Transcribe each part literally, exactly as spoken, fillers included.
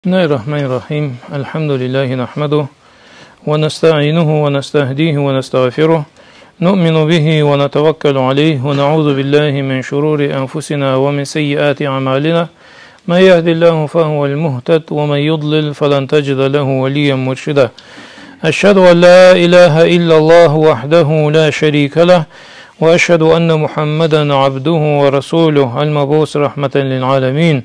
بسم الله الرحمن الرحيم. الحمد لله نحمده ونستعينه ونستهديه ونستغفره. نؤمن به ونتوكل عليه ونعوذ بالله من شرور أنفسنا ومن سيئات أعمالنا. من يهد الله فهو المهتد ومن يضلل فلن تجد له وليا مرشدا. أشهد أن لا إله إلا الله وحده لا شريك له، وأشهد أن محمدا عبده ورسوله المبعوث رحمة للعالمين.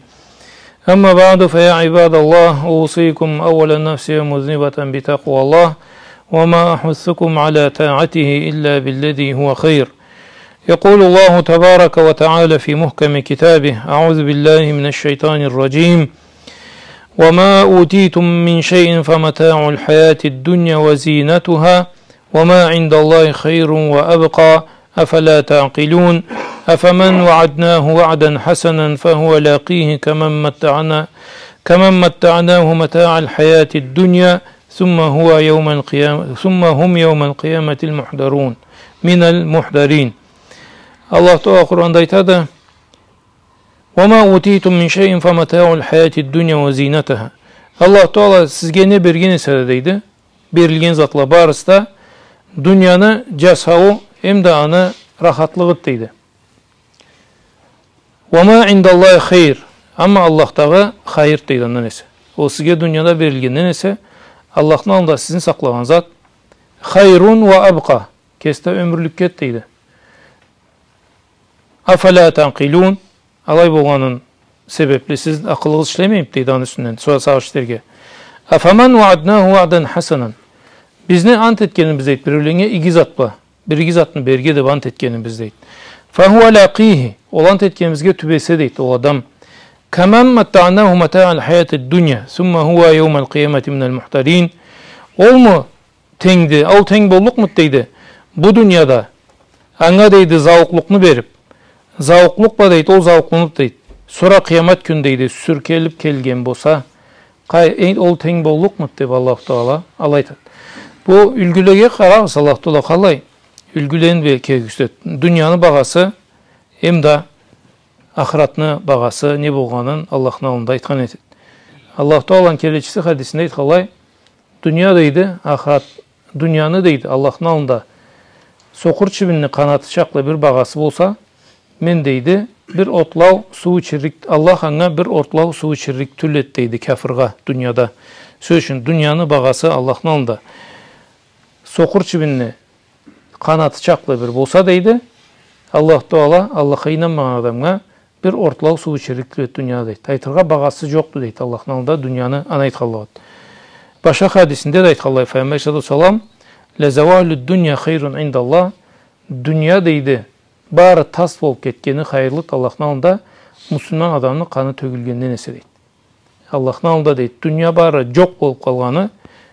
أما بعد، فيا عباد الله، أوصيكم أولا نفسي مذنبة بتقوى الله، وما أحثكم على طاعته إلا بالذي هو خير. يقول الله تبارك وتعالى في محكم كتابه: أعوذ بالله من الشيطان الرجيم. وما أوتيتم من شيء فمتاع الحياة الدنيا وزينتها وما عند الله خير وأبقى، أفلا تعقلون؟ أفمن وعدناه وعدا حسنا فهو لاقيه كمن متعنا، كمن متعناه متاع الحياة الدنيا ثم هو يوم القيامة، ثم هم يوم القيامة المحضرون، من المحضرين. Аллах Тааля Къуранда айтады: وما أوتيتم من شيء فمتاع الحياة الدنيا وزينتها. Аллах Тааля сизге не берген эсе да, дейди, берилген затла барысы да дунияны джасауу эмда аны рахатлыгъыды, дейди. وما عند الله خير. Амма Аллахдагъы хайырды, дейди, андан эсе. Ол сизге дунияда берилгенден эсе, Аллахны аллында сизни сакълагъан зат خير وأبقى. Кеси да ёмюрлюкдю, дейди. أفلا تعقلون. Алай болгъанын себепли сиз акъылыгъыз ишлемеймиди, дейди, аны юсюнден сора сагъыш этерге. أفمن وعدناه وعدا حسنا. Бизни ант этгенибиз, дейди, биреуленнге иги зат бла, бир иги затны берирге деб ант этгенибиз, дейди. فهو لاقيه. Ол ант этгенибизге тюбесе, дейди, ол адам. كمن متعناه متاع الحياة الدنيا ثم هو يوم القيامة من المحضرين. Олму тенгди, ол тенг боллукъмуду, дейди, бу дунияда анга, дейди, зауукълукъну бериб, зауукълукъ бла, дейди, ол зауукъланыб, дейди, сора къыямат кюн, дейди, сюркелиб келген болса, къай-, э, ол тенг боллукъмуду деб Аллаху Тааля алай айтады. Бу юлгюлеге къарагъыз, Аллаху Тааля къалай юлгюлени бла кёргюзтеди. Дунияны багъасы эмда ахыратны багъасы не болгъанын Аллахны аллында айтхан этеди. Аллаху Тааляны келечиси хадисинде айтханлай, дуния, дейди, ахырат, дунияны, дейди, Аллахны аллында сокъур чибинни къанаты чакълы бир багъасы болса, мен, дейди, бир ортлау суу ичирик, Аллах анга бир ортлау суу ичирик тюл эди, дейди, кяфыргъа дунияда. Сёз ючюн, дунияны багъасы Аллахны аллында сокъур чибинни къанаты чакълы бир болса, дейди, Аллаху Тааля Аллахха ийнанмагъан адамгъа бир ортлау суу ичирик тюл эди дунияда, дейди. Айтыргъа, багъасы джокъду, дейди, Аллахны аллында дунияны, аны айтханлыгъыды. Башха хадисинде да айтханлай Файгъамбар алейхиссалату уассалам: لزوال الدنيا خير عند الله. Дуния, дейди, бары тас болуб кетгени хайырлыды Аллахны аллында муслиман адамны къаны тёгюлгенден эсе, дейди. Аллахны аллында, дейди, дуния бары джокъ болуб къалгъаны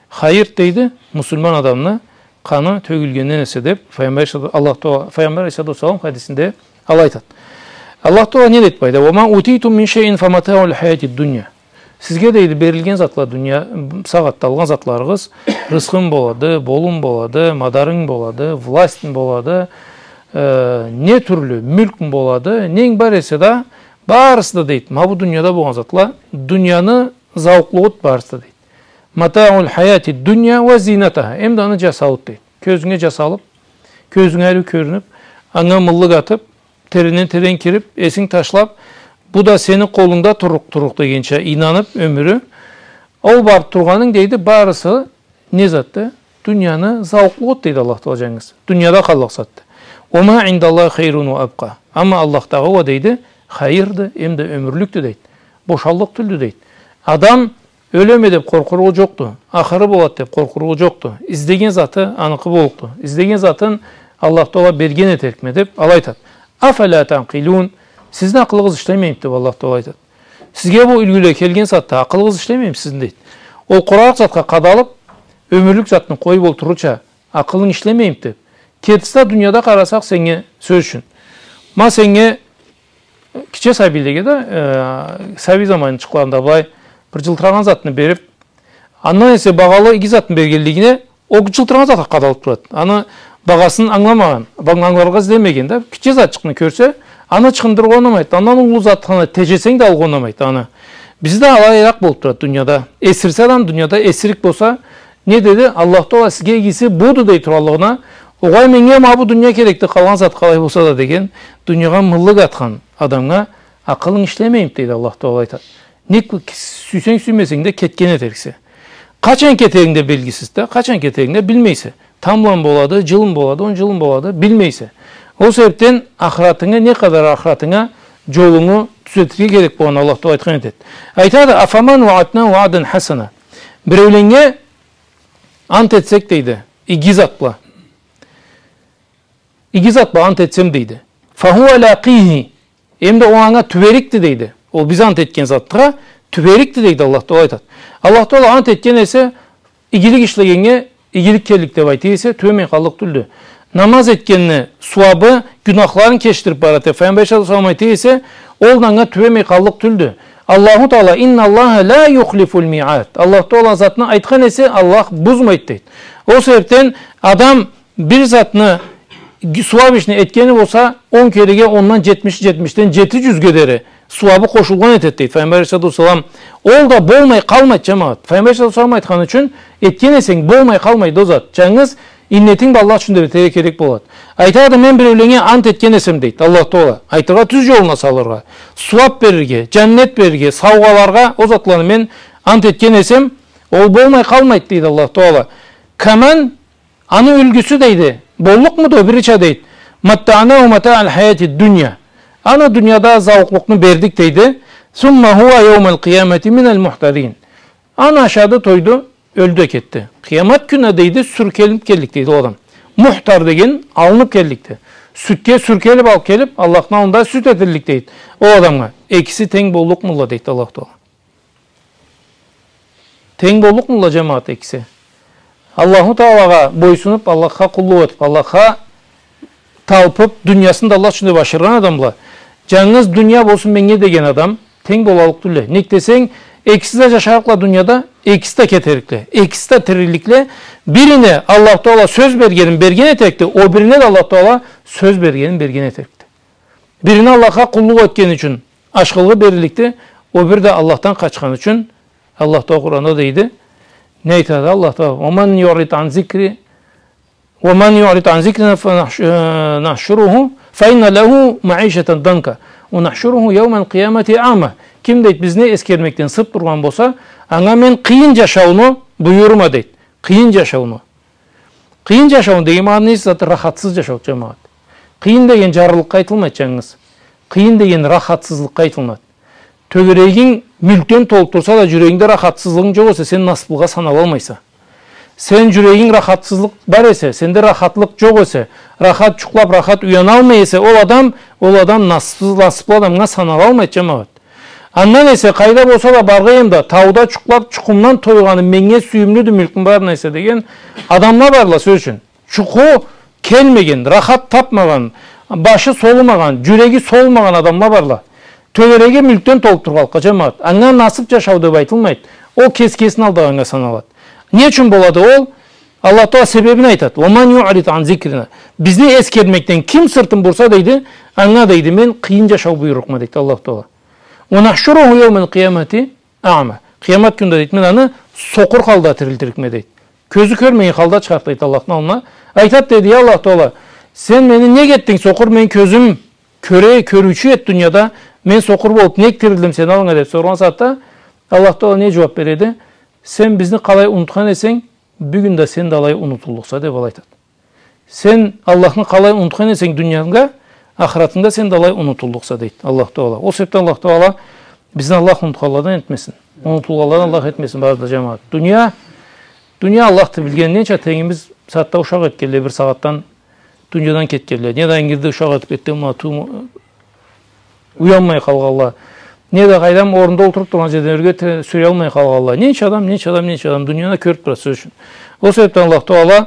хайыр, дейди, муслиман адамны къаны тёгюлгенден эсе, деб Файгъамбар алейхиссалату-, Аллах Таа-, Файгъамбар алейхиссалату уассалам хадисинде алай айтады. Аллах Тааля не дейди былайда? وما أوتيتم من شيء فمتاع الحياة الدنيا. Сизге, дейди, берилген затла, дуния сагъатда алгъан затларыгъыз, рысхынг болады, болунг болады, мадарынг болады, властинг болады, э, не тюрлю мюлкюнг болады, ненг бар эсе да, барысы да, дейди, ма бу дунияда болгъан затла, дунияны зауукълугъуду барысы да, дейди. متاع الحياة الدنيا وزينتها. Эмда аны джасаууду, дейди. Кёзюнге джасалыб, кёзюнге ариу кёрюнюб, анга мыллык атыб, теренден терен кириб, эсинг ташлаб, бу да сени къолунгда турлукъ, турлукъ дегенча ийнаныб, ёмюрю. Ол барыб тургъанынг, дейди, барысы не затды? Дунияны зауукълугъуду, дейди Аллах Тааля, джангыз. Дунияда къаллыкъ затды. وما عند الله خير وأبقى. Амма Аллахдагъы уа, дейди, хайырды, эмда ёмюрлюкдю, дейди. Бошаллыкъ тюлдю, дейди. Адам ёлеме деб къоркъуругъу джокъду. Ахыры болады деб къоркъуругъу джокъду. Излеген заты аныкъы боллукъду. Излеген затын Аллах Тааля берген этерикме деб алай айтады. أفلا تعقلون. Сизни акъылыгъыз ишлемеймиди деб Аллах Тааля айтады. Сизге бу юлгюле келген сагъатда акъылыгъыз ишлемейми сизни, дейди. Ол къураллыкъ затха къадалыб, ёмюрлюк затны къоюб олтурурча, акъылынг ишлемеймиди деб. Кертиси да, дунияда къарасакъ, сеннге, сёз ючюн, ма сеннге, э, кичи сабийлеге да, э, сабий заманчыкъларында былай бир джылтырагъан затны бериб, андан эсе багъалы иги затны бергенлигине, ол джылтырагъан затха къадалыб турады. Аны багъасын ангыламагъан, ангыларгъа излемеген да, кичи затчыкъны кёрсе, аны ычхындырыргъа унамайды. Андан уллу затны теджесенг да алыргъа унамайды аны. Бизде алайыракъ болуп турады дунияда. Эсирсе адам дунияда, эсирик болса, не деди? Аллах Таала сизге игиси буду дей тургъанлыгъына, огъай, меннге ма бу дуния керекди, къалгъан зат къалай болса да деген, дуниягъа мыллык атхан адамгъа акъылынг ишлемейми дейди, Аллах Таала айтады. Не ку-, сюйсенг, сюймесенг да кетген этериксе. Къачан кетеринг да белгисиз да, къачан кетеринг да билмейсе. Тамбла болады, джылмы болады, он джылмы болады, билмейсе. Ол себепден ахыратынга, не къадар ахыратынга джолунгу тюзетирге керек болгъанын Аллах Таала айтхан этеди. Айтады: «Афаман вааднаху вадан хасана». Биреуленнге ант этсек, дейди, иги зат бла. Иги зат бла ант этсем, дейди. «Фахуа лакъихи». Эм да ол анга тюберикди, дейди. Ол биз ант этген затха тюберикди, дейди, Аллах Таала айтады. Аллах Таала ант этген эсе, игилик ишлегеннге игилик келлик деп айта эсе, тюбемей къаллыкъ тюлдю. Намаз этгенни сууабы гюнахларын кечдирип барады деп Файгъамбар саллаллаху алейхи ва саллам айта эсе, ол да анга тюбемей къаллыкъ тюлдю. Аллаху Таала: «Инна Аллаха ла юхлифул миад». Аллах Таала затны айтхан эсе, Аллах бузмайды, дейди. Ол себепден адам бир затны, сууаб ишни этгени болса, он кереге ондан джетмиш, джетмишден джети джюзге дери сууабы къошулгъан этеди, дейди Файгъамбар алейхиссалату уассалам. Ол да болмай къалмайды, джамагъат. Файгъамбар алейхиссалату уассалам айтханы ючюн, этген эсенг, болмай къалмайды ол зат. Джангыз иннетинг бла Аллах ючюн деп этерге керек болады. Айтады: «Мен биреуленнге ант этген эсем, — дейди Аллах Таала, — айтыргъа, тюз джолуна салыргъа, сууаб берирге, джаннет берирге, саугъаларгъа, ол затланы мен ант этген эсем, ол болмай къалмайды, — дейди Аллах Таала. — Каман Аны юлгюсю, дейди, боллукъмуду бирича, дейди. Маттаънаху матаъал хаяти дунья. Аны дунияда зауукълукъну бердик, дейди. Сумма хуа яумал къиямати минал мухтарин. Аны ашады, тойду, ёлдю да кетди. Къыямат кюнде, дейди, сюркелип келлик, дейди, ол адам. Мухтар деген алынып келликди. Сютге сюркелип алып келип, Аллахны аллында сют этиллик, дейди. Ол адамгъа экиси тенг боллукъмудула, дейди Аллах Таала. Тенг боллукъмудула, джамагъат, экиси? Аллаху Таалагъа бойсунуп, Аллахха къуллукъ этип, Аллахха талпып, дуниясын да Аллах ючюн деп ашыргъан адам бла, джангыз дуния болсун меннге деген адам тенг болаллыкъ тюлле. Нек десенг, экиси да джашарыкъла дунияда, экиси да кетерикле, экиси да тириликле. Бирине Аллах Таала сёз бергенин берген этерикди, ол бирине да Аллах Таала сёз бергенин берген этерикди. Бирине Аллахха къуллукъ этгени ючюн ашхылыгъы берилликди, ол бири да Аллахдан къачханы ючюн. Аллах Таала Къуранда дейди, не айтады Аллах Таала? «Ва ман юърид ан зикри, ва ман юърид ан зикрина фа нахш-, э, нахшуруху, фа инна лаху маишатан данка, ва нахшуруху яумал къиямати аъма». Ким, дейди, бизни эсгермекден сырт бургъан болса, анга мен къыйын джашауну буюрма, дейди. Къыйын джашауну. Къыйын джашау деген магъанасы зат, рахатсыз джашау, джамагъат. Къыйын деген джарлылыкъгъа айтылмайды, джангыз. Къыйын деген рахатсызлыкъгъа айтылынады. Тёгерегинг мюлкден толуп турса да, джюрегингде рахатсызлыгъынг джокъ эсе, сен насыплыгъа саналалмайса. Сен джюрегинг рахатсызлыкъ бар эсе, сенде рахатлыкъ джокъ эсе, рахат джукълап, рахат уяналмай эсе, ол адам, ол адам насыпсыз, насыплы адамгъа саналалмайды, джамагъат. Андан эсе, къайда болса да баргъа эм да, тауда джукълап, джукъумдан тойгъаным меннге сюйюмлюдю мюлкюм барындан эсе деген адамла барла, сёз ючюн. Джукъу келмеген, рахат тапмагъан, башы солумагъан, джюреги солумагъан адамла барла. Тёгереги мюлкден толуп тургъанлыкъгъа, джамагъат. Анга насып джашау деп айтылмайды. Ол кес-, кесин алдагъаннга саналады. Не ючюн болады ол? Аллах Таала себебин айтады. «Ва ман юърид ан зикрина». Бизни эсгермекден ким сыртын бурса, дейди, анга, дейди, мен къыйын джашау буюрлукъма, дейди Аллах Таала. «Ва нахшуруху яумал къиямати аъма». Къыямат кюнде, дейди, мен аны сокъур халда тирилтирикме, дейди. Кёзю кёрмеген халда чыгъарыкъ, дейди, Аллахны аллына. Айтады, дейди, я Аллах Таала, сен мени нек этдинг сокъур, мен кёзюм кёре, кёрюучю эди дунияда, мен сокъур болуп нек тирилдим сени аллынга деп соргъан сагъатда Аллах Таала не джууап береди? Сен бизни къалай унутхан эсенг, бюгюн да сен да алай унутуллукъса, деп алай айтады. Сен Аллахны къалай унутхан эсенг дунияда, ахыратынгда сен да алай унутуллукъса, дейди Аллах Таала. Ол себепден Аллах Таала бизни Аллах унутханладан этмесин. Унутулгъанладан Аллах этмесин бары да, джамагъат. Дуния, дуния Аллахды билген, ненча тенгибиз сагъатда ушакъ этгенле, бир сагъатдан дуниядан кетгенле. Не да ингирде ушакъ этип кетген, ма, туу-, уянмай къалгъанла. Не да къайдам орунда олтуруп тургъан джерден ёрге те-, сюрюлалмай къалгъанла. Ненча адам, ненча адам, ненча адам дунияда кёрюп турады, сёз ючюн. Ол себепден Аллах Таала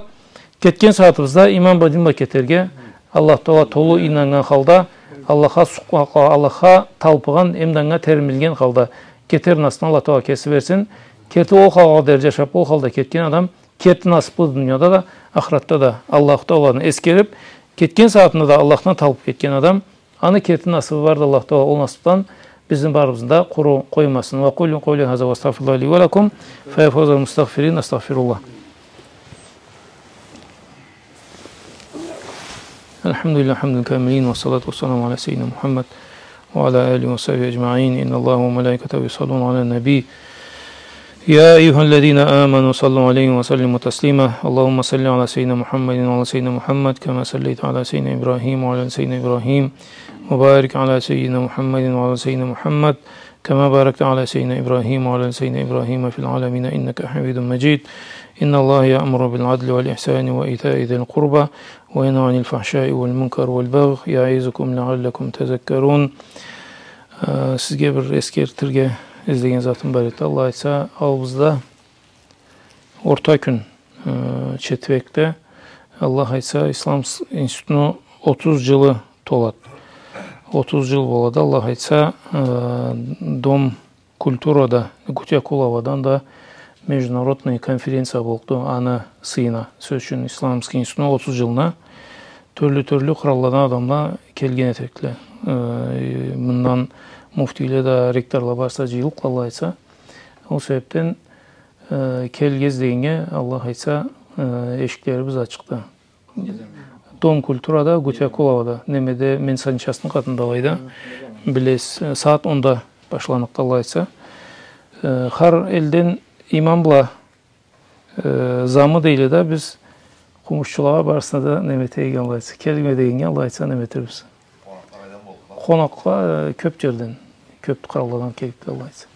кетген сагъатыбызда иман бла, дин бла кетерге, Аллах Таала толу ийнаннган халда, Аллахха сукъ-, Аллахха талпыгъан, эм да анга термилген халда кетер насыбны Аллах Таала кеси берсин. Керти ол халгъа дери джашап, ол халда кетген адам керти насыплыды дунияда да, ахыратда да. Аллаху Тааланы эсгерип, кетген сагъатында да Аллахдан талпып кетген адам, аны керти насыбы барды, Аллах Таала ол насыпдан Бизни барыбызны да къуру къоймасын. وأقول قولي هذا وأستغفر الله لي ولكم. فيا فوز المستغفرين. أستغفر الله. الحمد لله حمد الكاملين، والصلاة والسلام على سيدنا محمد وعلى آله وصحبه أجمعين. إن الله وملائكته يصلون على النبي. يا أيها الذين آمنوا صلوا عليه وسلموا تسليما. اللهم صل على سيدنا محمد وعلى سيدنا محمد كما صليت على سيدنا إبراهيم وعلى سيدنا إبراهيم. وبارك على سيدنا محمد وعلى سيدنا محمد كما باركت على سيدنا إبراهيم وعلى سيدنا إبراهيم في العالمين إنك حميد مجيد. إن الله يأمر بالعدل والإحسان وإيتاء ذي القربى وينهى عن الفحشاء والمنكر والبغي يعظكم لعلكم تذكرون. Э, сизге бир эсгертирге излеген затым бар эди. Аллах айтса, аллыбызда орта кюн, э, четвергде, Аллах айтса, Ислам с-, институтну отуз джылы толады. Отуз джыл болады, Аллах айтса, э, Дом культурада, Гутякуловадан да международный конференция болду, аны сыйына. Сёз ючюн, Исламский институтну отуз джылына тюрлю-тюрлю къралладан адамла келген этерикле. Э, мындан муфтийле да, ректорла барысы да джыйылыкъла, Аллах айтса. Ол себебден, э, келигиз дегеннге, Аллах айтса, э, эшиклерибиз ачыкъды. Дом культурада, Гутякуловада, немеде, мен санчастьны къатында алайда, билесиз, э, сагъат онда башланныкъды, Аллах айтса. Э, хар элден имам бла, э, замы дейле да, биз къумушчулагъа барысына да неме этейик, Аллах айтса. Келигиз дегеннге, Аллах айтса, неме этербиз. Къонакъла, э, кёб джерден, кёб къралладан келибди, Аллах айтса.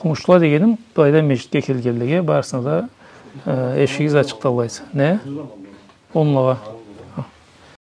Къумушчула дегеним, былайда межгитге келгенлеге, барысына да, э, эшигибиз ачыкъды, Аллах айтса. Не? Онлагъа.